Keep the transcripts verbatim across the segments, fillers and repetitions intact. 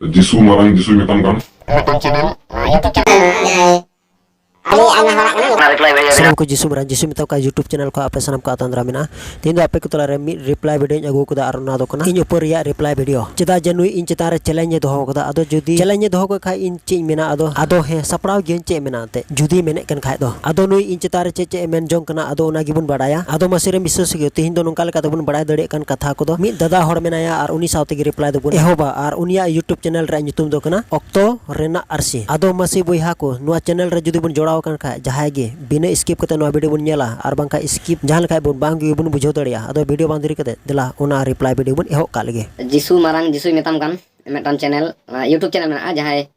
ᱡᱤᱥᱩ ᱢᱟᱨᱟᱝ ᱡᱤᱥᱩᱭ ᱢᱮᱛᱟᱢ ᱠᱟᱱ᱾ ᱢᱤᱫᱴᱟᱝ ᱪᱮᱱᱮᱞ, YouTube ᱪᱮᱱᱮᱞ ᱢᱮᱱᱟᱜᱼᱟ, ᱡᱟᱦᱟᱸᱭ ᱟᱹᱰᱤ ᱟᱭᱢᱟ ᱦᱚᱲᱟᱜ ᱠᱟᱱᱟ᱾ ᱥᱟᱱᱟᱢ ᱠᱚ ᱡᱤᱥᱩ ᱢᱟᱨᱟᱝ ᱡᱤᱥᱩᱭ ᱢᱮᱛᱟᱢ ᱠᱟᱱ YouTube ᱪᱮᱱᱮᱞ ᱠᱷᱚᱱ ᱟᱯᱮ ᱥᱟᱱᱟᱢ ᱠᱚ ᱟᱛᱟᱝ ᱫᱟᱨᱟᱢ ᱢᱮᱱᱟᱜᱼᱟ᱾ ᱛᱮᱦᱮᱧ ᱫᱚ ᱟᱯᱮ ᱠᱚ ᱛᱟᱞᱟᱨᱮ ᱢᱤᱫ reply video ᱧ ᱟᱹᱜᱩ ᱠᱟᱫᱟ, ᱟᱨ ᱚᱱᱟ ᱫᱚ ᱠᱟᱱᱟ ᱤᱧ ᱩᱯᱚᱨ ᱨᱮᱭᱟᱜ reply video᱾ ᱪᱮᱫᱟᱜ ᱡᱮ ᱱᱩᱭ ᱤᱧ ᱪᱮᱛᱟᱱ ᱨᱮ challenge ᱮ ᱫᱚᱦᱚ ᱠᱟᱫᱟ᱾ ᱟᱫᱚ ᱡᱩᱫᱤ challenge ᱮ ᱫᱚᱦᱚ ᱠᱟᱜ ᱠᱷᱟᱡ ᱤᱧ ᱪᱮᱫ ᱤᱧ ᱢᱮᱱᱟ? ᱟᱫᱚ, ᱟᱫᱚ ᱦᱮᱸ, ᱥᱟᱯᱲᱟᱣ ᱜᱤᱭᱟᱹᱧ, ᱪᱮᱫ ᱢᱮᱱᱟᱜᱼᱟ ᱮᱱᱛᱮᱫ, ᱡᱩᱫᱤ ᱢᱮᱱᱮᱫ ᱠᱟᱱ ᱠᱷᱟᱡ ᱫᱚ᱾ ᱟᱫᱚ ᱱᱩᱭ ᱤᱧ ᱪᱮᱛᱟᱱ ᱨᱮ ᱪᱮᱫ ᱪᱮᱫ ᱮ ᱢᱮᱱ ᱡᱚᱝ ᱠᱟᱱᱟ, ᱟᱫᱚ ᱚᱱᱟ ᱜᱮᱵᱚᱱ ᱵᱟᱲᱟᱭᱟ᱾ ᱟᱫᱚ ᱢᱟᱥᱮ ᱨᱮ ᱵᱤᱥᱣᱟᱥ ᱦᱩᱭᱩᱜ, ᱛᱮᱦᱮᱧ ᱫᱚ ᱱᱚᱝᱠᱟ ᱞᱮᱠᱟ ᱛᱮᱵᱚᱱ ᱵᱟᱲᱟᱭ ᱫᱟᱲᱮᱭᱟᱜ ᱠᱟᱱ ᱠᱟᱛᱷᱟ ᱠᱚᱫᱚ ᱢᱤᱫ ᱫᱟᱫᱟ ᱦᱚᱲ ᱢᱮᱱᱟᱭᱟ, ᱟᱨ ᱩᱱᱤ ᱥᱟᱶ ᱛᱮᱜᱮ reply ᱫᱚᱵᱚᱱ ᱮᱦᱚᱵᱟ᱾ ᱟᱨ ᱩᱱᱤᱭᱟᱜ YouTube ᱪᱮᱱᱮᱞ ᱨᱮᱭᱟᱜ ᱧᱩᱛᱩᱢ ᱫᱚ ᱠᱟᱱᱟ ᱚᱠᱛᱚ ᱨᱮᱱᱟᱜ ᱟᱹᱨᱥᱤ᱾ ᱟᱫᱚ ᱢᱟᱹᱥᱤ ᱵᱚᱭᱦᱟ ᱠᱚ, ᱱᱚᱣᱟ ᱪᱮᱱᱮᱞ ᱨᱮ ᱡᱩᱫᱤ ᱵᱚᱱ ᱡᱚᱲᱟᱣ ᱟᱠᱟᱱ ᱠᱷᱟᱡ, ᱡᱟᱦᱟᱸᱭ ᱜᱮ ᱵᱤᱱᱟᱹ skip ᱠᱟᱛᱮ ᱱᱚᱣᱟ video ᱵᱚᱱ ᱧᱮᱞᱟ, ᱟᱨ ᱵᱟᱝᱠᱷᱟᱡ skip ᱡᱟᱦᱟᱸ ᱞᱮᱠᱷᱟᱡ ᱵᱚᱱ ᱵᱟᱝ ᱜᱮᱵᱚᱱ ᱵᱩᱡᱷᱟᱹᱣ ᱫᱟᱲᱮᱭᱟᱜᱼᱟ᱾ ᱟᱫᱚ video ᱵᱟᱝ ᱫᱮᱨᱤ ᱠᱟᱛᱮ ᱫᱮᱞᱟ ᱚᱱᱟ reply video ᱵᱚᱱ ᱮᱦᱚᱵ ᱠᱟᱜ ᱞᱮᱜᱮ᱾ ᱡᱤᱥᱩ ᱢᱟᱨᱟᱝ ᱡᱤᱥᱩᱭ ᱢᱮᱛᱟᱢ ᱠᱟᱱ ᱢᱤᱫᱴᱟᱝ ᱪᱮᱱᱮᱞ, YouTube ᱪᱮᱱᱮᱞ ᱢᱮᱱᱟᱜᱼᱟ, ᱡᱟᱦᱟᱸᱭ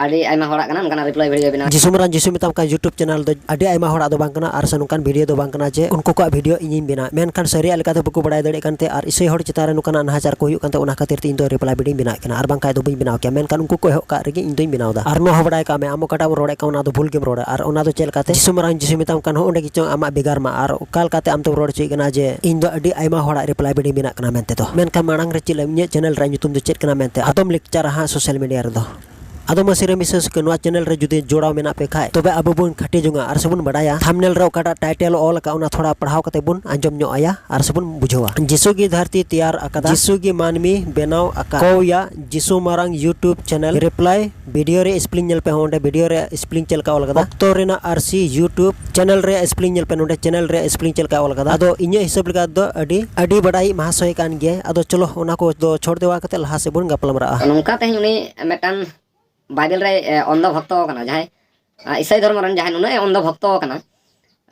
ᱟᱹᱰᱤ ᱟᱭᱢᱟ ᱦᱚᱲᱟᱜ ᱠᱟᱱᱟ ᱚᱱᱠᱟᱱᱟᱜ reply video ᱵᱮᱱᱟᱣ᱾ ᱡᱤᱥᱩ ᱢᱟᱨᱟᱝ ᱡᱤᱥᱩᱭ ᱢᱮᱛᱟᱢ ᱠᱟᱱ YouTube ᱪᱮᱱᱮᱞ ᱫᱚ ᱟᱹᱰᱤ ᱟᱭᱢᱟ ᱦᱚᱲᱟᱜ ᱫᱚ ᱵᱟᱝ ᱠᱟᱱᱟ, ᱟᱨ ᱥᱮ ᱱᱚᱝᱠᱟᱱ video ᱫᱚ ᱵᱟᱝ ᱠᱟᱱᱟ ᱡᱮ ᱩᱱᱠᱩ ᱠᱚᱣᱟᱜ video ᱤᱧᱤᱧ ᱵᱮᱱᱟᱣ᱾ ᱢᱮᱱᱠᱷᱟᱱ ᱥᱟᱹᱨᱤᱭᱟᱜ ᱞᱮᱠᱟᱛᱮ ᱵᱟᱠᱚ ᱵᱟᱲᱟᱭ ᱫᱟᱲᱮᱭᱟᱜ ᱠᱟᱱᱛᱮ ᱟᱨ ᱤᱥᱟᱹᱭ ᱦᱚᱲ ᱪᱮᱛᱟᱱ ᱨᱮ ᱱᱚᱝᱠᱟᱱᱟᱜ ᱱᱟᱦᱟᱪᱟᱨ ᱠᱚ ᱦᱩᱭᱩᱜ ᱠᱟᱱᱛᱮ ᱚᱱᱟ ᱠᱷᱟᱹᱛᱤᱨ ᱛᱮ ᱤᱧ ᱫᱚ reply video ᱤᱧ ᱵᱮᱱᱟᱣᱮᱫ ᱠᱟᱱᱟ, ᱟᱨ ᱵᱟᱝᱠᱷᱟᱡ ᱫᱚ ᱵᱟᱹᱧ ᱵᱮᱱᱟᱣ ᱠᱮᱭᱟ᱾ ᱢᱮᱱᱠᱷᱟᱱ ᱩᱱᱠᱩ ᱠᱚ ᱮᱦᱚᱵ ᱠᱟᱜ ᱨᱮᱜᱮ ᱤᱧ ᱫᱚᱧ ᱵᱮᱱᱟᱣ ᱮᱫᱟ᱾ ᱟᱨ ᱱᱚᱣᱟ ᱦᱚᱸ ᱵᱟᱲᱟᱭ ᱠᱟᱜ ᱢᱮ, ᱟᱢ ᱚᱠᱟᱴᱟᱜ ᱮᱢ ᱨᱚᱲᱮᱫ ᱠᱟᱱ ᱚᱱᱟ ᱫᱚ ᱵᱷᱩᱞ ᱜᱮᱢ ᱨᱚᱲᱟ, ᱟᱨ ᱚᱱᱟ ᱫᱚ ᱪᱮᱫ ᱞᱮᱠᱟᱛᱮ ᱡᱤᱥᱩ ᱢᱟᱨᱟᱝ ᱡᱤᱥᱩᱭ ᱢᱮᱛᱟᱢ ᱠᱟᱱ ᱦᱚᱸ ᱚᱸᱰᱮ ᱜᱮᱪᱚᱝ ᱟᱢᱟᱜ ᱵᱷᱮᱜᱟᱨ ᱢᱟ, ᱟᱨ ᱚᱠᱟ ᱞᱮᱠᱟᱛᱮ ᱟᱢ ᱫᱚᱢ ᱨᱚᱲ ᱦᱚᱪᱚᱭᱮᱫ ᱠᱟᱱᱟ ᱡᱮ ᱤᱧ ᱫᱚ ᱟᱹᱰᱤ ᱟᱭᱢᱟ ᱦᱚᱲᱟᱜ reply video ᱤᱧ ᱵᱮᱱᱟᱜ ᱠᱟᱱᱟ ᱢᱮᱱᱛᱮ ᱫᱚ᱾ ᱢᱮᱱᱠᱷᱟᱱ ᱢᱟᱲᱟᱝ ᱨᱮ ᱪᱮᱫ ᱞᱟᱹᱭ, ᱤᱧᱟᱹᱜ ᱪᱮᱱᱮᱞ ᱨᱮᱭᱟᱜ ᱧᱩᱛᱩᱢ ᱫᱚ ᱪᱮᱫ ᱠᱟᱱᱟ ᱢᱮᱱᱛᱮ ᱟᱫᱚᱢ lecture ᱟ ᱦᱟᱸᱜ social media ᱨᱮᱫᱚ᱾ ᱟᱫᱚ ᱢᱟᱹᱥᱤ ᱨᱮ ᱵᱤᱥᱣᱟᱥ ᱠᱚ, ᱱᱚᱣᱟ ᱪᱮᱱᱮᱞ ᱨᱮ ᱡᱩᱫᱤ ᱡᱚᱲᱟᱣ ᱢᱮᱱᱟᱜ ᱯᱮ ᱠᱷᱟᱡ, ᱛᱚᱵᱮ ᱟᱵᱚ ᱵᱚᱱ ᱠᱷᱟᱹᱴᱤ ᱡᱚᱝᱟ ᱟᱨ ᱥᱮᱵᱚᱱ ᱵᱟᱲᱟᱭᱟ᱾ Thumbnail ᱨᱮ ᱚᱠᱟᱴᱟᱜ title ᱚᱞ ᱟᱠᱟᱫ, ᱚᱱᱟ ᱛᱷᱚᱲᱟ ᱯᱟᱲᱦᱟᱣ ᱠᱟᱛᱮ ᱵᱚᱱ ᱟᱸᱡᱚᱢ ᱧᱚᱜ ᱟᱭᱟ ᱟᱨ ᱥᱮᱵᱚᱱ ᱵᱩᱡᱷᱟᱹᱣᱟ᱾ ᱡᱤᱥᱩ ᱜᱮ ᱫᱷᱟᱹᱨᱛᱤ ᱛᱮᱭᱟᱨ ᱟᱠᱟᱫᱟ, ᱡᱤᱥᱩ ᱜᱮ ᱢᱟᱹᱱᱢᱤ ᱵᱮᱱᱟᱣ ᱟᱠᱟᱫ ᱠᱚᱣᱟ, ᱡᱤᱥᱩ ᱢᱟᱨᱟᱝ YouTube ᱪᱮᱱᱮᱞ reply video ᱨᱮ spelling ᱧᱮᱞ ᱯᱮ, ᱦᱚᱸ ᱚᱸᱰᱮ video ᱨᱮ spelling ᱪᱮᱫ ᱞᱮᱠᱟ ᱚᱞ ᱟᱠᱟᱫᱟ᱾ ᱚᱠᱛᱚ ᱨᱮᱱᱟᱜ ᱟᱹᱨᱥᱤ YouTube ᱪᱮᱱᱮᱞ ᱨᱮ spelling ᱧᱮᱞ ᱯᱮ, ᱱᱚᱸᱰᱮ ᱪᱮᱱᱮᱞ ᱨᱮ spelling ᱪᱮᱫ ᱞᱮᱠᱟ ᱚᱞ ᱟᱠᱟᱫᱟ᱾ ᱟᱫᱚ ᱤᱧᱟᱹᱜ ᱦᱤᱥᱟᱹᱵ ᱞᱮᱠᱟ ᱫᱚ ᱟᱹᱰᱤ, ᱟᱹᱰᱤ ᱵᱟᱰᱟᱭ ᱢᱟᱦᱟᱥᱚᱭ ᱠᱟᱱ ᱜᱮᱭᱟᱭ᱾ ᱟᱫᱚ ᱪᱚᱞᱚ ᱚᱱᱟ ᱠᱚ ᱫᱚ ᱪᱷᱚᱲ ᱫᱮᱣᱟ ᱠᱟᱛᱮ ᱞᱟᱦᱟ ᱥᱮᱫ ᱵᱚᱱ ᱜᱟᱯᱟᱞ ᱢᱟᱨᱟᱜᱼᱟ᱾ ᱱᱚᱝᱠᱟ ᱛᱮᱦᱮᱧ ᱩᱱᱤ ᱢᱤᱫᱴᱟᱝ ᱵᱟᱭᱵᱮᱞ ᱨᱮ, ᱮ, ᱚᱱᱫᱷᱚ ᱵᱷᱚᱠᱛᱚ ᱠᱟᱱᱟ, ᱡᱟᱦᱟᱸᱭ, ᱟ, ᱤᱥᱟᱹᱭ ᱫᱷᱚᱨᱢᱚ ᱨᱮᱱ ᱡᱟᱦᱟᱸᱭ ᱱᱩᱱᱟᱹᱜ ᱮ ᱚᱱᱫᱷᱚ ᱵᱷᱚᱠᱛᱚ ᱠᱟᱱᱟ,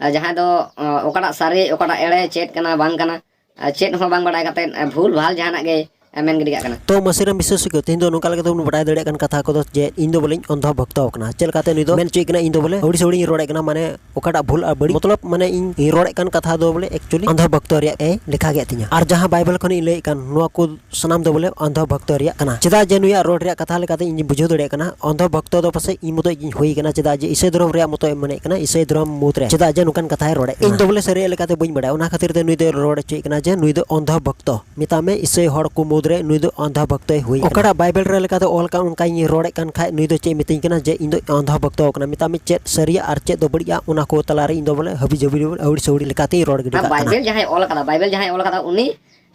ᱟ, ᱡᱟᱦᱟᱸᱭ ᱫᱚ, ᱟ, ᱚᱠᱟᱴᱟᱜ ᱥᱟᱹᱨᱤ, ᱚᱠᱟᱴᱟᱜ ᱮᱲᱮ, ᱪᱮᱫ ᱠᱟᱱᱟ, ᱵᱟᱝ ᱠᱟᱱᱟ, ᱟ, ᱪᱮᱫ ᱦᱚᱸ ᱵᱟᱝ ᱵᱟᱲᱟᱭ ᱠᱟᱛᱮ, ᱟ, ᱵᱷᱩᱞ ᱵᱷᱟᱞ ᱡᱟᱦᱟᱱᱟᱜ ᱜᱮ, ᱟ, ᱢᱮᱱ ᱜᱤᱰᱤ ᱠᱟᱜ ᱠᱟᱱᱟ᱾ ᱛᱚ ᱢᱟᱹᱥᱤ ᱨᱮᱱ ᱵᱤᱥᱣᱟᱥ ᱠᱚ, ᱛᱮᱦᱮᱧ ᱫᱚ ᱱᱚᱝᱠᱟ ᱞᱮᱠᱟ ᱛᱮᱵᱚᱱ ᱵᱟᱲᱟᱭ ᱫᱟᱲᱮᱭᱟᱜ ᱠᱟᱱ ᱠᱟᱛᱷᱟ ᱠᱚᱫᱚ ᱡᱮ ᱤᱧ ᱫᱚ ᱵᱚᱞᱮᱧ ᱚᱱᱫᱷᱚ ᱵᱷᱚᱠᱛᱚ ᱠᱟᱱᱟ᱾ ᱪᱮᱫ ᱞᱮᱠᱟᱛᱮ ᱱᱩᱭ ᱫᱚ ᱢᱮᱱ ᱦᱚᱪᱚᱭᱮᱫ ᱠᱟᱱᱟ ᱤᱧ ᱫᱚ ᱵᱚᱞᱮ ᱟᱹᱣᱲᱤ ᱥᱟᱹᱣᱲᱤᱧ ᱨᱚᱲᱮᱫ ᱠᱟᱱᱟ, ᱢᱟᱱᱮ ᱚᱠᱟᱴᱟᱜ ᱵᱷᱩᱞ ᱟᱨ ᱵᱟᱹᱲᱤᱡ, ᱢᱚᱛᱞᱚᱵ ᱢᱟᱱᱮ ᱤᱧ, ᱤᱧ ᱨᱚᱲᱮᱫ ᱠᱟᱱ ᱠᱟᱛᱷᱟ ᱫᱚ ᱵᱚᱞᱮ actually ᱚᱱᱫᱷᱚ ᱵᱷᱚᱠᱛᱚ ᱨᱮᱭᱟᱜ ᱮ ᱞᱮᱠᱷᱟ ᱠᱮᱫ ᱛᱤᱧᱟ᱾ ᱟᱨ ᱡᱟᱦᱟᱸ ᱵᱟᱭᱵᱮᱞ ᱠᱷᱚᱱᱤᱧ ᱞᱟᱹᱭᱮᱫ ᱠᱟᱱ, ᱱᱚᱣᱟ ᱠᱚ ᱥᱟᱱᱟᱢ ᱫᱚ ᱵᱚᱞᱮ ᱚᱱᱫᱷᱚ ᱵᱷᱚᱠᱛᱚ ᱨᱮᱭᱟᱜ ᱠᱟᱱᱟ᱾ ᱪᱮᱫᱟᱜ ᱡᱮ ᱱᱩᱭᱟᱜ ᱨᱚᱲ ᱨᱮᱭᱟᱜ ᱠᱟᱛᱷᱟ ᱞᱮᱠᱟᱛᱮ ᱤᱧ ᱵᱩᱡᱷᱟᱹᱣ ᱫᱟᱲᱮᱭᱟᱜ ᱠᱟᱱᱟ, ᱚᱱᱫᱷᱚ ᱵᱷᱚᱠᱛᱚ ᱫᱚ ᱯᱟᱥᱮᱡ ᱤᱧ ᱢᱚᱛᱚᱡ ᱜᱤᱧ ᱦᱩᱭ ᱠᱟᱱᱟ, ᱪᱮᱫᱟᱜ ᱡᱮ ᱤᱥᱟᱹᱭ ᱫᱷᱚᱨᱚᱢ ᱨᱮᱭᱟᱜ ᱢᱚᱛᱚᱡ ᱮ ᱢᱮᱱᱮᱫ ᱠᱟᱱᱟ, ᱤᱥᱟᱹᱭ ᱫᱷᱚᱨᱚᱢ ᱢᱩᱫᱽ ᱨᱮ, ᱪᱮᱫᱟᱜ ᱡᱮ ᱱᱚᱝᱠᱟᱱ ᱠᱟᱛᱷᱟᱭ ᱨᱚᱲᱮᱫ ᱠᱟᱱᱟ᱾ ᱤᱧ ᱫᱚ ᱵᱚᱞᱮ ᱥᱟᱹᱨᱤᱭᱟᱜ ᱞᱮᱠᱟᱛᱮ ᱵᱟᱹᱧ ᱵᱟᱲᱟᱭᱟ, ᱚᱱᱟ ᱠᱷᱟᱹᱛᱤᱨ ᱛᱮ ᱱᱩᱭ ᱫᱚᱭ ᱨᱚᱲ ᱦᱚᱪᱚᱭᱮᱫ ᱠᱟᱱᱟ ᱡᱮ ᱱᱩᱭ ᱫᱚ ᱚᱱᱫᱷᱚ ᱵᱷᱚᱠᱛᱚ, ᱢᱮᱛᱟᱜ ᱢᱮ ᱤᱥᱟᱹᱭ ᱦᱚᱲ ᱠᱚ ᱢᱩᱫᱽ ᱨᱮ ᱱᱩᱭ ᱫᱚ ᱟᱸᱫᱷᱟ ᱵᱷᱚᱠᱛᱚᱭ ᱦᱩᱭ ᱟᱠᱟᱱᱟ᱾ ᱚᱠᱟᱴᱟᱜ ᱵᱟᱭᱵᱮᱞ ᱨᱮ ᱞᱮᱠᱟᱛᱮ ᱚᱞ ᱟᱠᱟᱱ ᱚᱱᱠᱟᱧ ᱨᱚᱲᱮᱫ ᱠᱟᱱ ᱠᱷᱟᱡ, ᱱᱩᱭ ᱫᱚ ᱪᱮᱫ ᱢᱤᱛᱟᱹᱧ ᱠᱟᱱᱟ ᱡᱮ ᱤᱧ ᱫᱚ ᱟᱸᱫᱷᱟ ᱵᱷᱚᱠᱛᱚ ᱟᱠᱟᱱᱟ᱾ ᱢᱮᱛᱟᱜ ᱢᱮ ᱪᱮᱫ ᱥᱟᱹᱨᱤᱭᱟ ᱟᱨ ᱪᱮᱫ ᱫᱚ ᱵᱟᱹᱲᱤᱡᱼᱟ, ᱚᱱᱟ ᱠᱚ ᱛᱟᱞᱟᱨᱮ ᱤᱧ ᱫᱚ ᱵᱚᱞᱮ ᱦᱟᱹᱵᱤ ᱡᱟᱹᱵᱤ ᱟᱹᱣᱲᱤ ᱥᱟᱹᱣᱲᱤ ᱞᱮᱠᱟᱛᱮᱧ ᱨᱚᱲ ᱜᱤᱰᱤ ᱟᱨ ᱠᱟᱜ ᱠᱟᱱᱟ᱾ ᱵᱟᱭᱵᱮᱞ ᱡᱟᱦᱟᱸᱭ ᱚᱞ ᱟᱠᱟᱫᱟ, ᱵᱟᱭᱵᱮᱞ ᱡᱟᱦᱟᱸᱭ ᱚᱞ ᱟᱠᱟᱫᱟ, ᱩᱱᱤ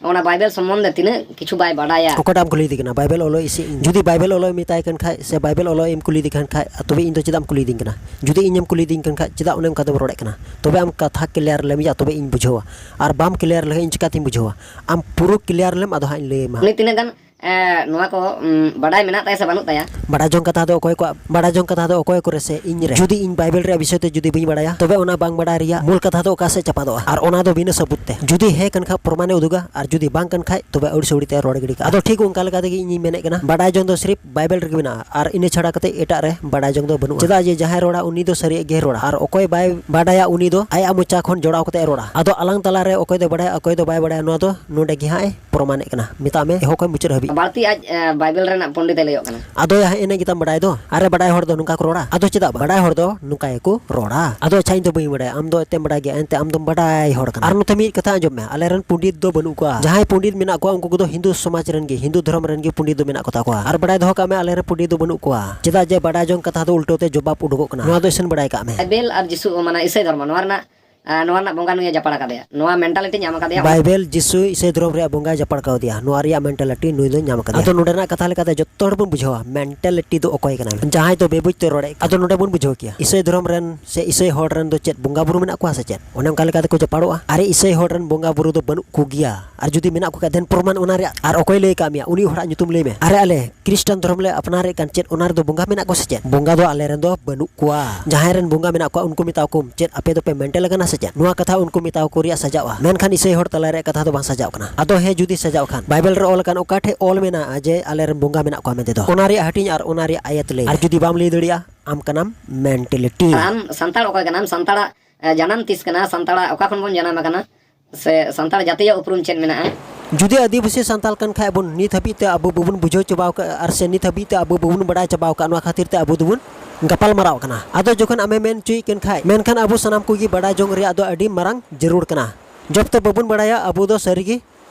ᱚᱱᱟ ᱵᱟᱭᱵᱮᱞ ᱥᱚᱢᱵᱚᱱᱫᱷᱮ ᱛᱤᱱᱟᱹᱜ ᱠᱤᱪᱷᱩ ᱵᱟᱭ ᱵᱟᱰᱟᱭᱟ᱾ ᱚᱠᱟᱴᱟᱜ ᱮᱢ ᱠᱩᱞᱤᱭᱮᱫᱮ ᱠᱟᱱᱟ, ᱵᱟᱭᱵᱮᱞ ᱚᱞᱚᱭ ᱥᱮ ᱤᱧ? ᱡᱩᱫᱤ ᱵᱟᱭᱵᱮᱞ ᱚᱞᱚᱭ ᱮᱢ ᱢᱮᱛᱟᱭ ᱠᱟᱱ ᱠᱷᱟᱡ ᱥᱮ ᱵᱟᱭᱵᱮᱞ ᱚᱞᱚᱭ ᱮᱢ ᱠᱩᱞᱤᱭᱮᱫᱮ ᱠᱟᱱ ᱠᱷᱟᱡ, ᱛᱚᱵᱮ ᱤᱧ ᱫᱚ ᱪᱮᱫᱟᱜ ᱮᱢ ᱠᱩᱞᱤᱭᱮᱫᱤᱧ ᱠᱟᱱᱟ? ᱡᱩᱫᱤ ᱤᱧᱮᱢ ᱠᱩᱞᱤᱭᱮᱫᱤᱧ ᱠᱟᱱ ᱠᱷᱟᱡ, ᱪᱮᱫᱟᱜ ᱚᱱᱮ ᱚᱱᱠᱟ ᱫᱚᱢ ᱨᱚᱲᱮᱫ ᱠᱟᱱᱟ? ᱛᱚᱵᱮ ᱟᱢ ᱠᱟᱛᱷᱟ ᱠᱞᱤᱭᱟᱨ ᱞᱮᱢ ᱭᱟ, ᱛᱚᱵᱮ ᱤᱧ ᱵᱩᱡᱷᱟᱹᱣᱟ᱾ ᱟᱨ ᱵᱟᱢ ᱠᱞᱤᱭᱟᱨ ᱞᱮᱠᱷᱟᱱ ᱤᱧ ᱪᱤᱠᱟᱹᱛᱤᱧ ᱵᱩᱡᱷᱟᱹᱣᱟ? ᱟᱢ ᱯᱩᱨᱟᱹ ᱠᱞᱤᱭᱟᱨ ᱞᱮᱢ, ᱟᱫᱚ ᱦᱟᱸᱜ ᱤᱧ ᱞᱟᱹᱭ ᱟᱢᱟ᱾ ᱩᱱᱤ ᱛᱤᱱᱟᱹᱜ ᱜᱟᱱ ᱮ, ᱱᱚᱣᱟ ᱠᱚ, ᱩᱢ, ᱵᱟᱰᱟᱭ ᱢᱮᱱᱟᱜ ᱛᱟᱭᱟ ᱥᱮ ᱵᱟᱹᱱᱩᱜ ᱛᱟᱭᱟ? ᱵᱟᱰᱟᱭ ᱡᱚᱝ ᱠᱟᱛᱷᱟ ᱫᱚ ᱚᱠᱚᱭ ᱠᱚᱣᱟᱜ, ᱵᱟᱰᱟᱭ ᱡᱚᱝ ᱠᱟᱛᱷᱟ ᱫᱚ ᱚᱠᱚᱭ ᱠᱚᱨᱮ ᱥᱮ ᱤᱧ ᱨᱮ? ᱡᱩᱫᱤ ᱤᱧ ᱵᱟᱭᱵᱮᱞ ᱨᱮᱭᱟᱜ ᱵᱤᱥᱚᱭ ᱛᱮ ᱡᱩᱫᱤ ᱵᱟᱹᱧ ᱵᱟᱰᱟᱭᱟ, ᱛᱚᱵᱮ ᱚᱱᱟ ᱵᱟᱝ ᱵᱟᱰᱟᱭ ᱨᱮᱭᱟᱜ ᱢᱩᱞ ᱠᱟᱛᱷᱟ ᱫᱚ ᱚᱠᱟ ᱥᱮᱫ ᱪᱟᱯᱟᱫᱚᱜᱼᱟ? ᱟᱨ ᱚᱱᱟ ᱫᱚ ᱵᱤᱱᱟᱹ ᱥᱟᱹᱵᱩᱛ ᱛᱮ᱾ ᱡᱩᱫᱤ ᱦᱮᱸ ᱠᱟᱱ ᱠᱷᱟᱡ ᱯᱨᱚᱢᱟᱱᱮ ᱩᱫᱩᱜᱟ, ᱟᱨ ᱡᱩᱫᱤ ᱵᱟᱝ ᱠᱟᱱ ᱠᱷᱟᱡ ᱛᱚᱵᱮ ᱟᱹᱣᱲᱤ ᱥᱟᱹᱣᱲᱤ ᱛᱮ ᱨᱚᱲ ᱜᱤᱰᱤ ᱠᱟᱜᱼᱟ᱾ ᱟᱫᱚ ᱴᱷᱤᱠ ᱚᱱᱠᱟ ᱞᱮᱠᱟ ᱛᱮᱜᱮ ᱤᱧᱤᱧ ᱢᱮᱱᱮᱫ ᱠᱟᱱᱟ, ᱵᱟᱰᱟᱭ ᱡᱚᱝ ᱫᱚ ᱥᱤᱨᱤᱯ ᱵᱟᱭᱵᱮᱞ ᱨᱮᱜᱮ ᱢᱮᱱᱟᱜᱼᱟ, ᱟᱨ ᱤᱱᱟᱹ ᱪᱷᱟᱲᱟ ᱠᱟᱛᱮ ᱮᱴᱟᱜ ᱨᱮ ᱵᱟᱰᱟᱭ ᱡᱚᱝ ᱫᱚ ᱵᱟᱹᱱᱩᱜᱼᱟ᱾ ᱪᱮᱫᱟᱜ ᱡᱮ ᱡᱟᱦᱟᱸᱭ ᱨᱚᱲᱟ ᱩᱱᱤ ᱫᱚ ᱥᱟᱹᱨᱤᱭᱟᱜ ᱜᱮ ᱨᱚᱲᱟ, ᱟᱨ ᱚᱠᱚᱭ ᱵᱟᱭ ᱵᱟᱰᱟᱭᱟ ᱩᱱᱤ ᱫᱚ ᱟᱭᱟᱜ ᱢᱚᱪᱟ ᱠᱷᱚᱱ ᱡᱚᱲᱟᱣ ᱠᱟᱛᱮ ᱨᱚᱲᱟ᱾ ᱟᱫᱚ ᱟᱞᱟᱝ ᱛᱟᱞᱟᱨᱮ ᱚᱠᱚᱭ ᱫᱚ ᱵᱟᱰᱟᱭᱟ ᱚᱠᱚᱭ ᱫᱚ ᱵᱟᱭ ᱵᱟᱰᱟᱭᱟ, ᱱᱚᱣᱟ ᱫᱚ ᱱᱚᱰᱮ ᱜᱮ ᱦᱟᱸᱜ ᱮ ᱯᱨᱚᱢᱟᱱᱮᱫ ᱠᱟᱱᱟ᱾ ᱢᱮᱛᱟᱜ ᱢᱮ ᱮᱦᱚᱵ ᱠᱷᱚᱱ ᱢᱩᱪᱟᱹᱫ ᱦᱟᱹᱵᱤᱡ᱾ ᱵᱟᱹᱲᱛᱤ ᱟᱡ, ᱮ, ᱵᱟᱭᱵᱮᱞ ᱨᱮᱱᱟᱜ ᱯᱚᱱᱰᱤᱛ ᱮ ᱞᱟᱹᱭᱚᱜ ᱠᱟᱱᱟ᱾ ᱟᱫᱚ ᱭᱟ ᱦᱮᱸ, ᱤᱱᱟᱹ ᱜᱮᱛᱟᱢ ᱵᱟᱰᱟᱭ ᱫᱚ᱾ ᱟᱨᱮ, ᱵᱟᱰᱟᱭ ᱦᱚᱲ ᱫᱚ ᱱᱚᱝᱠᱟ ᱠᱚ ᱨᱚᱲᱟ᱾ ᱟᱫᱚ ᱪᱮᱫᱟᱜ ᱵᱟᱝ? ᱵᱟᱰᱟᱭ ᱦᱚᱲ ᱫᱚ ᱱᱚᱝᱠᱟ ᱜᱮᱠᱚ ᱨᱚᱲᱟ᱾ ᱟᱫᱚ ᱟᱪᱪᱷᱟ, ᱤᱧ ᱫᱚ ᱵᱟᱹᱧ ᱵᱟᱰᱟᱭᱟ, ᱟᱢ ᱫᱚ ᱮᱱᱛᱮᱢ ᱵᱟᱰᱟᱭ ᱜᱮᱭᱟ, ᱮᱱᱛᱮ ᱟᱢ ᱫᱚᱢ ᱵᱟᱰᱟᱭ ᱦᱚᱲ ᱠᱟᱱᱟ᱾ ᱟᱨ ᱱᱚᱛᱮ ᱢᱤᱫ ᱠᱟᱛᱷᱟ ᱟᱸᱡᱚᱢ ᱢᱮ, ᱟᱞᱮ ᱨᱮᱱ ᱯᱚᱱᱰᱤᱛ ᱫᱚ ᱵᱟᱹᱱᱩᱜ ᱠᱚᱣᱟ᱾ ᱡᱟᱦᱟᱸᱭ ᱯᱚᱱᱰᱤᱛ ᱢᱮᱱᱟᱜ ᱠᱚᱣᱟ, ᱩᱱᱠᱩ ᱠᱚᱫᱚ ᱦᱤᱱᱫᱩ ᱥᱚᱢᱟᱡᱽ ᱨᱮᱱ ᱜᱮ, ᱦᱤᱱᱫᱩ ᱫᱷᱚᱨᱚᱢ ᱨᱮᱱ ᱜᱮ ᱯᱚᱱᱰᱤᱛ ᱫᱚ ᱢᱮᱱᱟᱜ ᱠᱚᱛᱟ ᱠᱚᱣᱟ᱾ ᱟᱨ ᱵᱟᱰᱟᱭ ᱫᱚᱦᱚ ᱠᱟᱜ ᱢᱮ, ᱟᱞᱮ ᱨᱮᱱ ᱯᱚᱱᱰᱤᱛ ᱫᱚ ᱵᱟᱹᱱᱩᱜ ᱠᱚᱣᱟ᱾ ᱪᱮᱫᱟᱜ ᱡᱮ ᱵᱟᱰᱟᱭ ᱡᱚᱝ ᱠᱟᱛᱷᱟ ᱫᱚ ᱩᱞᱴᱟᱹ ᱛᱮ ᱡᱚᱵᱟᱵ ᱩᱰᱩᱠᱚᱜ ᱠᱟᱱᱟ᱾ ᱱᱚᱣᱟ ᱫᱚ ᱤᱥᱤᱱ ᱵᱟᱲᱟᱭ ᱠᱟᱜ ᱢᱮ᱾ ᱵᱟᱭᱵᱮᱞ ᱟᱨ ᱡᱤᱥᱩ, ᱢᱟᱱᱮ ᱤᱥᱟᱹᱭ ᱫᱷᱚᱨᱢᱚ, ᱱᱚᱣᱟ ᱨᱮᱱᱟᱜ ᱟᱨ ᱱᱚᱣᱟ ᱨᱮᱱᱟᱜ ᱵᱚᱸᱜᱟ ᱱᱩᱭᱮ ᱡᱟᱯᱟᱲ ᱟᱠᱟᱫᱮᱭᱟ, ᱱᱚᱣᱟ ᱢᱮᱱᱴᱟᱞᱤᱴᱤ ᱧᱟᱢ ᱟᱠᱟᱫᱮᱭᱟ᱾ ᱵᱟᱭᱵᱮᱞ ᱡᱤᱥᱩ ᱤᱥᱟᱹᱭ ᱫᱷᱚᱨᱚᱢ ᱨᱮᱭᱟᱜ ᱵᱚᱸᱜᱟᱭ ᱡᱟᱯᱟᱲ ᱠᱟᱣᱫᱮᱭᱟ, ᱱᱚᱣᱟ ᱨᱮᱭᱟᱜ ᱢᱮᱱᱴᱟᱞᱤᱴᱤ ᱱᱩᱭ ᱫᱚ ᱧᱟᱢ ᱟᱠᱟᱫᱮᱭᱟ᱾ ᱟᱫᱚ ᱱᱚᱰᱮᱱᱟᱜ ᱠᱟᱛᱷᱟ ᱞᱮᱠᱟᱛᱮ ᱡᱚᱛᱚ ᱦᱚᱲ ᱵᱚᱱ ᱵᱩᱡᱷᱟᱹᱣᱟ ᱢᱮᱱᱴᱟᱞᱤᱴᱤ ᱫᱚ ᱚᱠᱚᱭ ᱠᱟᱱᱟᱭ, ᱡᱟᱦᱟᱸᱭ ᱫᱚ ᱵᱮᱵᱩᱡᱽ ᱛᱮ ᱨᱚᱲᱮᱫ ᱠᱟᱱᱟ᱾ ᱟᱫᱚ ᱱᱚᱰᱮ ᱵᱚᱱ ᱵᱩᱡᱷᱟᱹᱣ ᱠᱮᱭᱟ ᱤᱥᱟᱹᱭ ᱫᱷᱚᱨᱚᱢ ᱨᱮᱱ ᱥᱮ ᱤᱥᱟᱹᱭ ᱦᱚᱲ ᱨᱮᱱ ᱫᱚ ᱪᱮᱫ ᱵᱚᱸᱜᱟ ᱵᱩᱨᱩ ᱢᱮᱱᱟᱜ ᱠᱚᱣᱟ ᱥᱮ ᱪᱮᱫ? ᱚᱱᱮ ᱚᱱᱠᱟ ᱞᱮᱠᱟ ᱛᱮᱠᱚ ᱡᱟᱯᱟᱲᱚᱜᱼᱟ᱾ ᱟᱨᱮ, ᱤᱥᱟᱹᱭ ᱦᱚᱲ ᱨᱮᱱ ᱵᱚᱸᱜᱟ ᱵᱩᱨᱩ ᱫᱚ ᱵᱟᱹᱱᱩᱜ ᱠᱚᱜᱮᱭᱟ᱾ ᱟᱨ ᱡᱩᱫᱤ ᱢᱮᱱᱟᱜ ᱠᱚ ᱠᱷᱟᱡ, ᱫᱮᱱ ᱯᱨᱚᱢᱟᱱ ᱚᱱᱟ ᱨᱮᱭᱟᱜ᱾ ᱟᱨ ᱚᱠᱚᱭ ᱞᱟᱹᱭ ᱟᱠᱟᱫ ᱢᱮᱭᱟ? ᱩᱱᱤ ᱦᱚᱲᱟᱜ ᱧᱩᱛᱩᱢ ᱞᱟᱹᱭ ᱢᱮ᱾ ᱟᱨᱮ, ᱟᱞᱮ ᱠᱷᱨᱤᱥᱴᱟᱱ ᱫᱷᱚᱨᱚᱢ ᱞᱮ ᱟᱯᱱᱟᱨᱮᱫ ᱠᱟᱱ, ᱪᱮᱫ ᱚᱱᱟ ᱨᱮᱫᱚ ᱵᱚᱸᱜᱟ ᱢᱮᱱᱟᱜ ᱠᱚᱣᱟ ᱥᱮ ᱪᱮᱫ? ᱵᱚᱸᱜᱟ ᱫᱚ ᱟᱞᱮ ᱨᱮᱱ ᱫᱚ ᱵᱟᱹᱱᱩᱜ ᱠᱚᱣᱟ᱾ ᱡᱟᱦᱟᱸᱭ ᱨᱮᱱ ᱵᱚᱸᱜᱟ ᱢᱮᱱᱟᱜ ᱠᱚᱣᱟ, ᱩᱱᱠᱩ ᱢᱮᱛᱟ ᱠᱚᱢ, ᱪᱮᱫ ᱟᱯᱮ ᱫᱚᱯᱮ ᱢᱮᱱᱴᱟᱞ ᱟᱠᱟᱱᱟ ᱥᱮ ᱪᱮᱫ? ᱱᱚᱣᱟ ᱠᱟᱛᱷᱟ ᱩᱱᱠᱩ ᱢᱮᱛᱟ ᱠᱚ ᱨᱮᱭᱟᱜ ᱥᱟᱡᱟᱣᱼᱟ, ᱢᱮᱱᱠᱷᱟᱱ ᱤᱥᱟᱹᱭ ᱦᱚᱲ ᱛᱟᱞᱟ ᱨᱮᱭᱟᱜ ᱠᱟᱛᱷᱟ ᱫᱚ ᱵᱟᱝ ᱥᱟᱡᱟᱣ ᱠᱟᱱᱟ᱾ ᱟᱫᱚ ᱦᱮᱸ, ᱡᱩᱫᱤ ᱥᱟᱡᱟᱣ ᱠᱷᱟᱱ, ᱵᱟᱭᱵᱮᱞ ᱨᱮ ᱚᱞ ᱟᱠᱟᱱ ᱚᱠᱟ ᱴᱷᱮᱡ ᱚᱞ ᱢᱮᱱᱟᱜᱼᱟ ᱡᱮ ᱟᱞᱮ ᱨᱮᱱ ᱵᱚᱸᱜᱟ ᱢᱮᱱᱟᱜ ᱠᱚᱣᱟ ᱢᱮᱱᱛᱮ ᱫᱚ? ᱚᱱᱟ ᱨᱮᱭᱟᱜ ᱦᱟᱹᱴᱤᱧ ᱟᱨ ᱚᱱᱟ ᱨᱮᱭᱟᱜ ᱟᱭᱟᱛ ᱞᱟᱹᱭ ᱢᱮ᱾ ᱟᱨ ᱡᱩᱫᱤ ᱵᱟᱢ ᱞᱟᱹᱭ ᱫᱟᱲᱮᱭᱟᱜᱼᱟ, ᱟᱢ ᱠᱟᱱᱟᱢ ᱢᱮᱱᱴᱟᱞᱤᱴᱤ᱾ ᱟᱨ ᱟᱢ ᱥᱟᱱᱛᱟᱲ ᱚᱠᱚᱭ ᱠᱟᱱᱟᱢ? ᱥᱟᱱᱛᱟᱲᱟᱜ ᱮ, ᱡᱟᱱᱟᱢ ᱛᱤᱥ ᱠᱟᱱᱟ? ᱥᱟᱱᱛᱟᱲᱟᱜ ᱚᱠᱟ ᱠᱷᱚᱱ ᱵᱚᱱ ᱡᱟᱱᱟᱢ ᱟᱠᱟᱱᱟ? ᱥᱮ ᱥᱟᱱᱛᱟᱲ ᱡᱟᱹᱛᱤᱭᱟᱜ ᱩᱯᱨᱩᱢ ᱪᱮᱫ ᱢᱮᱱᱟᱜᱼᱟ? ᱡᱩᱫᱤ ᱟᱹᱫᱤᱵᱟᱹᱥᱤ ᱥᱟᱱᱛᱟᱲ ᱠᱟᱱ ᱠᱷᱟᱡ ᱵᱚᱱ, ᱱᱤᱛ ᱦᱟᱹᱵᱤᱡ ᱛᱮ ᱟᱵᱚ ᱵᱟᱵᱚᱱ ᱵᱩᱡᱷᱟᱹᱣ ᱪᱟᱵᱟᱣ ᱠᱟᱜᱼᱟ, ᱟᱨ ᱥᱮ ᱱᱤᱛ ᱦᱟᱹᱵᱤᱡ ᱛᱮ ᱟᱵᱚ ᱵᱟᱵᱚᱱ ᱵᱟᱲᱟᱭ ᱪᱟᱵᱟᱣ ᱠᱟᱜᱼᱟ, ᱱᱚᱣᱟ ᱠᱷᱟᱹᱛᱤᱨ ᱛᱮ ᱟᱵᱚ ᱫᱚᱵᱚᱱ ᱜᱟᱯᱟᱞ ᱢᱟᱨᱟᱣ ᱠᱟᱱᱟ᱾ ᱟᱫᱚ ᱡᱚᱠᱷᱚᱱ ᱟᱢᱮ ᱢᱮᱱ ᱦᱚᱪᱚᱭᱮᱫ ᱠᱟᱱ ᱠᱷᱟᱡ, ᱢᱮᱱᱠᱷᱟᱱ ᱟᱵᱚ ᱥᱟᱱᱟᱢ ᱠᱚᱜᱮ ᱵᱟᱲᱟᱭ ᱡᱚᱝ ᱨᱮᱭᱟᱜ ᱫᱚ ᱟᱹᱰᱤ ᱢᱟᱨᱟᱝ ᱡᱟᱹᱨᱩᱲ ᱠᱟᱱᱟ᱾ ᱡᱚᱵ ᱛᱮ ᱵᱟᱵᱚᱱ ᱵᱟᱲᱟᱭᱟ, ᱟᱵᱚ ᱫᱚ ᱥᱟᱹᱨᱤᱜᱮ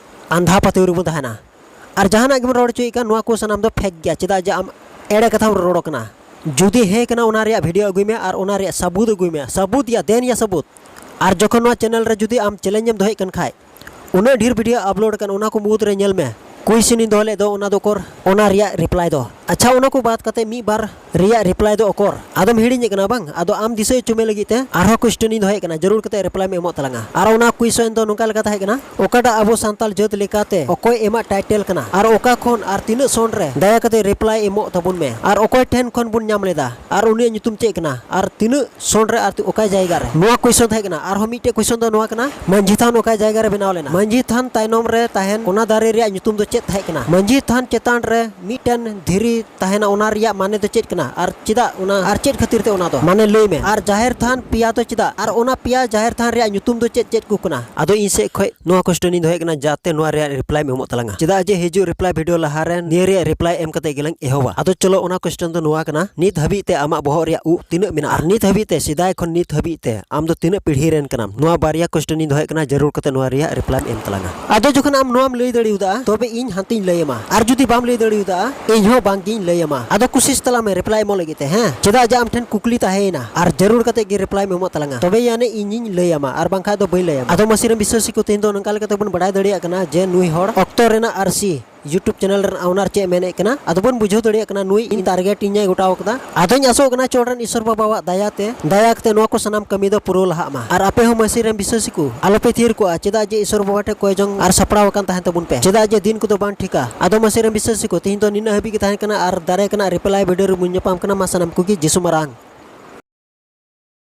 ᱟᱸᱫᱷᱟ ᱯᱟᱹᱛᱭᱟᱹᱣ ᱨᱮᱵᱚᱱ ᱛᱟᱦᱮᱱᱟ᱾ ᱟᱨ ᱡᱟᱦᱟᱱᱟᱜ ᱜᱮᱢ ᱨᱚᱲ ᱦᱚᱪᱚᱭᱮᱫ ᱠᱟᱱ, ᱱᱚᱣᱟ ᱠᱚ ᱥᱟᱱᱟᱢ ᱫᱚ ᱯᱷᱮᱠ ᱜᱮᱭᱟ᱾ ᱪᱮᱫᱟᱜ ᱡᱮ ᱟᱢ ᱮᱲᱮ ᱠᱟᱛᱷᱟᱢ ᱨᱚᱲ ᱠᱟᱱᱟ᱾ ᱡᱩᱫᱤ ᱦᱮᱸ ᱠᱟᱱᱟ, ᱚᱱᱟ ᱨᱮᱭᱟᱜ ᱵᱷᱤᱰᱤᱭᱳ ᱟᱹᱜᱩᱭ ᱢᱮ ᱟᱨ ᱚᱱᱟ ᱨᱮᱭᱟᱜ ᱥᱟᱹᱵᱩᱫ ᱟᱹᱜᱩᱭ ᱢᱮ᱾ ᱥᱟᱹᱵᱩᱫ ᱭᱟ, ᱫᱮᱱ ᱭᱟ ᱥᱟᱹᱵᱩᱫ᱾ ᱟᱨ ᱡᱚᱠᱷᱚᱱ ᱱᱚᱣᱟ ᱪᱮᱱᱮᱞ ᱨᱮ ᱡᱩᱫᱤ ᱟᱢ ᱪᱮᱞᱮᱧᱡᱽ ᱮᱢ ᱫᱚᱦᱚᱭᱮᱫ ᱠᱟᱱ ᱠᱷᱟᱡ, ᱩᱱᱟᱹᱜ ᱰᱷᱮᱨ ᱵᱷᱤᱰᱤᱭᱳ ᱟᱯᱞᱳᱰ ᱟᱠᱟᱱ, ᱚᱱᱟ ᱠᱚ ᱢᱩᱫᱽ ᱨᱮ ᱧᱮᱞ ᱢᱮ, ᱠᱩᱭᱥᱪᱮᱱ ᱤᱧ ᱫᱚᱦᱚ ᱞᱮᱫ ᱫᱚ, ᱚᱱᱟ ᱫᱚ ᱚᱠᱚᱨ ᱚᱱᱟ ᱨᱮᱭᱟᱜ ᱨᱤᱯᱞᱟᱭ ᱫᱚ? ᱟᱪᱪᱷᱟ, ᱚᱱᱟ ᱠᱚ ᱵᱟᱫ ᱠᱟᱛᱮ ᱢᱤᱫ ᱵᱟᱨ ᱨᱮᱭᱟᱜ ᱨᱤᱯᱞᱟᱭ ᱫᱚ ᱚᱠᱚᱨ? ᱟᱫᱚᱢ ᱦᱤᱲᱤᱧᱮᱫ ᱠᱟᱱᱟ ᱵᱟᱝ? ᱟᱫᱚ ᱟᱢ ᱫᱤᱥᱟᱹ ᱦᱚᱪᱚ ᱢᱮ ᱞᱟᱹᱜᱤᱫ ᱛᱮ ᱟᱨᱦᱚᱸ ᱠᱩᱭᱥᱪᱮᱱ ᱤᱧ ᱫᱚᱦᱚᱭᱮᱫ ᱠᱟᱱᱟ, ᱡᱟᱹᱨᱩᱲ ᱠᱟᱛᱮ ᱨᱤᱯᱞᱟᱭ ᱮᱢ ᱮᱢᱚᱜ ᱛᱟᱞᱟᱝᱟ᱾ ᱟᱨ ᱚᱱᱟ ᱠᱩᱭᱥᱪᱮᱱ ᱫᱚ ᱱᱚᱝᱠᱟ ᱞᱮᱠᱟ ᱛᱟᱦᱮᱸ ᱠᱟᱱᱟ, ᱚᱠᱟᱴᱟᱜ ᱟᱵᱚ ᱥᱟᱱᱛᱟᱲ ᱡᱟᱹᱛ ᱞᱮᱠᱟᱛᱮ ᱚᱠᱚᱭ ᱮᱢᱟᱜ ᱴᱟᱭᱴᱮᱞ ᱠᱟᱱᱟ ᱟᱨ ᱚᱠᱟ ᱠᱷᱚᱱ ᱟᱨ ᱛᱤᱱᱟᱹᱜ ᱥᱚᱱ ᱨᱮ? ᱫᱟᱭᱟ ᱠᱟᱛᱮ ᱨᱤᱯᱞᱟᱭ ᱮᱢᱚᱜ ᱛᱟᱵᱚᱱ ᱢᱮ᱾ ᱟᱨ ᱚᱠᱚᱭ ᱴᱷᱮᱱ ᱠᱷᱚᱱ ᱵᱚᱱ ᱧᱟᱢ ᱞᱮᱫᱟ ᱟᱨ ᱩᱱᱤᱭᱟᱜ ᱧᱩᱛᱩᱢ ᱪᱮᱫ ᱠᱟᱱᱟ ᱟᱨ ᱛᱤᱱᱟᱹᱜ ᱥᱚᱱ ᱨᱮ ᱟᱨ ᱚᱠᱟ ᱡᱟᱭᱜᱟ ᱨᱮ? ᱱᱚᱣᱟ ᱠᱩᱭᱥᱪᱮᱱ ᱛᱟᱦᱮᱸ ᱠᱟᱱᱟ᱾ ᱟᱨᱦᱚᱸ ᱢᱤᱫᱴᱮᱡ ᱠᱩᱭᱥᱪᱮᱱ ᱫᱚ ᱱᱚᱣᱟ ᱠᱟᱱᱟ, ᱢᱟᱹᱡᱷᱤ ᱛᱷᱟᱱ ᱚᱠᱟ ᱡᱟᱭᱜᱟ ᱨᱮ ᱵᱮᱱᱟᱣ ᱞᱮᱱᱟ? ᱢᱟᱹᱡᱷᱤ ᱛᱷᱟᱱ ᱛᱟᱭᱱᱚᱢ ᱨᱮ ᱛᱟᱦᱮᱱ ᱚᱱᱟ ᱫᱟᱨᱮ ᱨᱮᱭᱟᱜ ᱧᱩᱛᱩᱢ ᱫᱚ ᱪᱮᱫ ᱛᱟᱦᱮᱸ ᱠᱟᱱᱟ? ᱢᱟᱹᱡᱷᱤ ᱛᱷᱟᱱ ᱪᱮᱛᱟᱱ ᱨᱮ ᱢᱤᱫᱴᱮᱱ ᱫᱷᱤᱨᱤ ᱛᱟᱦᱮᱱᱟ, ᱚᱱᱟ ᱨᱮᱭᱟᱜ ᱢᱟᱱᱮ ᱫᱚ ᱪᱮᱫ ᱠᱟᱱᱟ? ᱟᱨ ᱪᱮᱫᱟᱜ ᱚᱱᱟ, ᱟᱨ ᱪᱮᱫ ᱠᱷᱟᱹᱛᱤᱨ ᱛᱮ ᱚᱱᱟ ᱫᱚ? ᱢᱟᱱᱮ ᱞᱟᱹᱭ ᱢᱮ᱾ ᱟᱨ ᱡᱟᱦᱮᱨ ᱛᱷᱟᱱ ᱯᱮᱭᱟ ᱫᱚ ᱪᱮᱫᱟᱜ? ᱟᱨ ᱚᱱᱟ ᱯᱮᱭᱟ ᱡᱟᱦᱮᱨ ᱛᱷᱟᱱ ᱨᱮᱭᱟᱜ ᱧᱩᱛᱩᱢ ᱫᱚ ᱪᱮᱫ ᱪᱮᱫ ᱠᱚ ᱠᱟᱱᱟ? ᱟᱫᱚ ᱤᱧ ᱥᱮᱫ ᱠᱷᱚᱡ ᱱᱚᱣᱟ ᱠᱩᱭᱥᱪᱮᱱ ᱤᱧ ᱫᱚᱦᱚᱭᱮᱫ ᱠᱟᱱᱟ, ᱡᱟᱛᱮ ᱱᱚᱣᱟ ᱨᱮᱭᱟᱜ ᱨᱤᱯᱞᱟᱭ ᱮᱢ ᱮᱢᱚᱜ ᱛᱟᱞᱟᱝᱟ᱾ ᱪᱮᱫᱟᱜ ᱡᱮ ᱦᱤᱡᱩᱜ ᱨᱤᱯᱞᱟᱭ ᱵᱷᱤᱰᱤᱭᱳ ᱞᱟᱦᱟ ᱨᱮ ᱱᱤᱭᱟᱹ ᱨᱮᱭᱟᱜ ᱨᱤᱯᱞᱟᱭ ᱮᱢ ᱠᱟᱛᱮ ᱜᱮᱞᱟᱝ ᱮᱦᱚᱵᱟ᱾ ᱟᱫᱚ ᱪᱚᱞᱚ, ᱚᱱᱟ ᱠᱩᱭᱥᱪᱮᱱ ᱫᱚ ᱱᱚᱣᱟ ᱠᱟᱱᱟ, ᱱᱤᱛ ᱦᱟᱹᱵᱤᱡ ᱛᱮ ᱟᱢᱟᱜ ᱵᱚᱦᱚᱜ ᱨᱮᱭᱟᱜ ᱩᱵ ᱛᱤᱱᱟᱹᱜ ᱢᱮᱱᱟᱜᱼᱟ? ᱟᱨ ᱱᱤᱛ ᱦᱟᱹᱵᱤᱡ ᱛᱮ, ᱥᱮᱫᱟᱭ ᱠᱷᱚᱱ ᱱᱤᱛ ᱦᱟᱹᱵᱤᱡ ᱛᱮ ᱟᱢ ᱫᱚ ᱛᱤᱱᱟᱹᱜ ᱯᱤᱲᱦᱤ ᱨᱮᱱ ᱠᱟᱱᱟᱢ? ᱱᱚᱣᱟ ᱵᱟᱨᱭᱟ ᱠᱩᱭᱥᱪᱮᱱ ᱤᱧ ᱫᱚᱦᱚᱭᱮᱫ ᱠᱟᱱᱟ, ᱡᱟᱹᱨᱩᱲ ᱠᱟᱛᱮ ᱱᱚᱣᱟ ᱨᱮᱭᱟᱜ ᱨᱤᱯᱞᱟᱭ ᱮᱢ ᱛᱟᱞᱟᱝᱟ᱾ ᱟᱫᱚ ᱡᱚᱠᱷᱚᱱ ᱟᱢ ᱱᱚᱣᱟᱢ ᱞᱟᱹᱭ ᱫᱟᱲᱮᱭᱟᱫᱟ, ᱛᱚᱵᱮ ᱤᱧ ᱦᱟᱱᱛᱮᱧ ᱞᱟᱹᱭ ᱟᱢᱟ᱾ ᱟᱨ ᱡᱩᱫᱤ ᱵᱟᱢ ᱞᱟᱹᱭ ᱫᱟᱲᱮᱭᱟᱫᱟ, ᱤᱧ ᱦᱚᱸ ᱵᱟᱝ ᱜᱤᱧ ᱞᱟᱹᱭ ᱟᱢᱟ᱾ ᱟᱫᱚ ᱠᱩᱥᱤᱥ ᱛᱟᱞᱟᱝ ᱢᱮ ᱨᱤᱯᱞᱟᱭ ᱮᱢᱚᱜ ᱞᱟᱹᱜᱤᱫ ᱛᱮ, ᱦᱮᱸ? ᱪᱮᱫᱟᱜ ᱡᱮ ᱟᱢ ᱴᱷᱮᱱ ᱠᱩᱠᱞᱤ ᱛᱟᱦᱮᱸᱭᱮᱱᱟ, ᱟᱨ ᱡᱟᱹᱨᱩᱲ ᱠᱟᱛᱮ ᱜᱮ ᱨᱤᱯᱞᱟᱭ ᱮᱢ ᱮᱢᱚᱜ ᱛᱟᱞᱟᱝᱟ, ᱛᱚᱵᱮ ᱟᱹᱱᱤᱡ ᱤᱧᱤᱧ ᱞᱟᱹᱭ ᱟᱢᱟ, ᱟᱨ ᱵᱟᱝᱠᱷᱟᱡ ᱫᱚ ᱵᱟᱹᱧ ᱞᱟᱹᱭ ᱟᱢᱟ᱾ ᱟᱫᱚ ᱢᱟᱹᱥᱤ ᱨᱮᱱ ᱵᱤᱥᱥᱟᱹᱥᱤ ᱠᱚ, ᱛᱮᱦᱮᱧ ᱫᱚ ᱱᱚᱝᱠᱟ ᱞᱮᱠᱟᱛᱮ ᱵᱚᱱ ᱵᱟᱲᱟᱭ ᱫᱟᱲᱮᱭᱟᱜ ᱠᱟᱱᱟ ᱡᱮ ᱱᱩᱭ ᱦᱚᱲ ᱚᱠᱛᱚ ᱨᱮᱱᱟᱜ ᱟᱹᱨᱥᱤ YouTube ᱪᱮᱱᱮᱞ ᱨᱮᱱ ᱟᱣᱱᱟᱨ ᱪᱮᱫ ᱮ ᱢᱮᱱᱮᱫ ᱠᱟᱱᱟ᱾ ᱟᱫᱚ ᱵᱚᱱ ᱵᱩᱡᱷᱟᱹᱣ ᱫᱟᱲᱮᱭᱟᱜ ᱠᱟᱱᱟ, ᱱᱩᱭ ᱤᱧ ᱴᱟᱨᱜᱮᱴ ᱤᱧ ᱜᱚᱴᱟᱣ ᱠᱟᱫᱟ᱾ ᱟᱫᱚᱧ ᱟᱥᱚᱜ ᱠᱟᱱᱟ, ᱪᱚᱴ ᱨᱮᱱ ᱤᱥᱚᱨ ᱵᱟᱵᱟᱣᱟᱜ ᱫᱟᱭᱟ ᱛᱮ, ᱫᱟᱭᱟ ᱠᱟᱛᱮ ᱱᱚᱣᱟ ᱠᱚ ᱥᱟᱱᱟᱢ ᱠᱟᱹᱢᱤ ᱫᱚ ᱯᱩᱨᱟᱹᱣ ᱞᱟᱦᱟᱜ ᱢᱟ᱾ ᱟᱨ ᱟᱯᱮ ᱦᱚᱸ ᱢᱟᱹᱥᱤ ᱨᱮᱱ ᱵᱤᱥᱥᱟᱹᱥᱤ ᱠᱚ, ᱟᱞᱚᱯᱮ ᱛᱷᱤᱨ ᱠᱚᱜᱼᱟ᱾ ᱪᱮᱫᱟᱜ ᱡᱮ ᱤᱥᱚᱨ ᱵᱟᱵᱟ ᱴᱷᱮᱱ ᱠᱚᱭ ᱡᱚᱝ ᱟᱨ ᱥᱟᱯᱲᱟᱣ ᱟᱠᱟᱱ ᱛᱟᱦᱮᱱ ᱛᱟᱵᱚᱱ ᱯᱮ᱾ ᱪᱮᱫᱟᱜ ᱡᱮ ᱫᱤᱱ ᱠᱚᱫᱚ ᱵᱟᱝ ᱴᱷᱤᱠᱟ᱾ ᱟᱫᱚ ᱢᱟᱹᱥᱤ ᱨᱮᱱ ᱵᱤᱥᱥᱟᱹᱥᱤ ᱠᱚ, ᱛᱮᱦᱮᱧ ᱫᱚ ᱱᱤᱱᱟᱹᱜ ᱦᱟᱹᱵᱤᱡ ᱜᱮ ᱛᱟᱦᱮᱸ ᱠᱟᱱᱟ, ᱟᱨ ᱫᱟᱨᱟᱭ ᱠᱟᱱᱟ ᱨᱤᱯᱞᱟᱭ ᱵᱷᱤᱰᱤᱭᱳ ᱨᱮᱵᱚᱱ ᱧᱟᱯᱟᱢ ᱠᱟᱱᱟ᱾ ᱢᱟ ᱥᱟᱱᱟᱢ ᱠᱚᱜᱮ ᱡᱤᱥᱩ ᱢᱟᱨᱟᱝ᱾